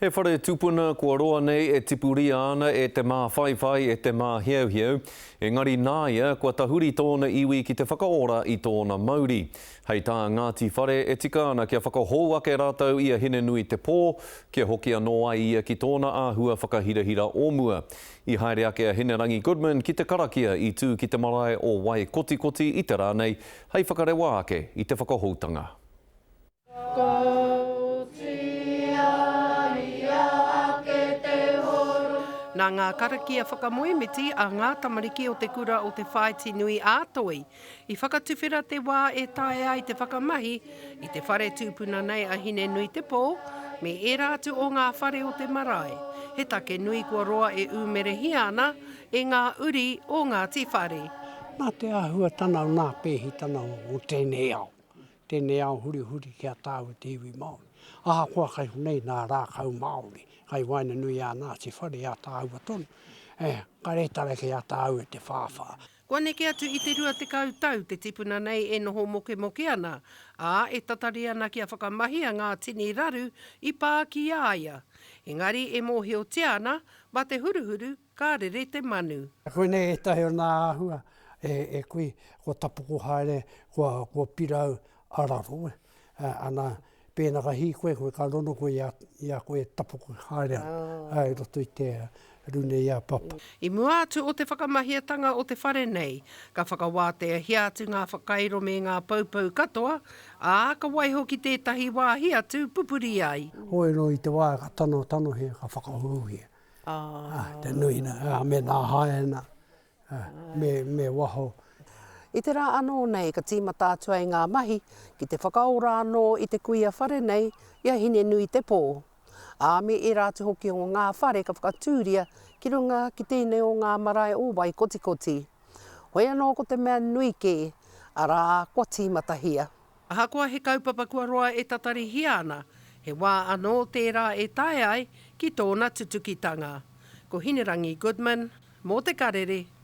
He whare tupuna kua roa nei e tipuria ana e te māwhaiwhai, e te māheuheu, engari nāia kua tahuri tōna iwi ki te whakaora i tōna mauri. Hei tā Ngāti Whare e tika ana kia whakahou ake rātou i a Hinenuitepō, kia hoki anō ai ia ki tōna āhua whakahirahira o mua. I haere ake a Hinerangi Goodman ki te karakia i tū ki te marae o Waikotikoti i te rā nei hei whakarewa ake i te whakahoutanga. Nā ngā karakia whakamoemiti a ngā tamariki o te kura o Te Whāiti Nui a Toi i whakatuwhera te wā e taea ai te whakamahi i te whare tūpuna nei a Hinenuitepō me ērā atu o ngā whare o te marae, he take nui kua roa e ūmerehia ana e ngā uri o Ngāti Whare. Nā te āhuatana o nā pēhitana o tēnei ao, tēnei ao hurihuri ki a tāua te iwi Māori. Ahakoa kai konei nā rākau Māori, kai waenganui i a Ngāti Whare i a tāua tonu, e, ka rētara ki a tāua te whāwhā. Kua neke atu i te 20 tau te tipuna nei e noho mokemoke ana, ā, e tatari ana kia whakamahia ngā tini raru i pā ki a ia. Engari e mōhiotia ana, mā te huruhuru Ka rere te manu. Koinei ētahi o nā āhua e kui, kua tapoko haere, kua, kua pirau a raro, ana, pēnā ka hīkoi koe, ka rono koe i a, i a koe e tapoko haere ana, i roto i te rune i a Papa. I mua atu o te whakamahiatanga o te whare nei, ka whakawāteahia atu ngā whakairo me ngā poupou katoa, ā, ka waiho ki tētahi wāhi atu pupuri ai. Hoi anō i te wā ka tanotanohia, ka whakahouhia. Te nui na, me nā haena, me, me waho. I te rā anō nei ka tīmata atu ai ngā mahi ki te whakaora anō i te kuia whare nei i a Hinenuitepō, ā, me ērā atu hoki o ngā whare ka whakatūria ki runga ki tēnei o ngā marae o Waikotikoti. Hoi anō ko te mea nui kē, arā, kua tīmatahia. Ahakoa he kaupapa kua roa e tatarihia ana, he wā anō tērā e tae ai ki tōna tutukitanga. Ko Hinerangi Goodman, mō Te Karere.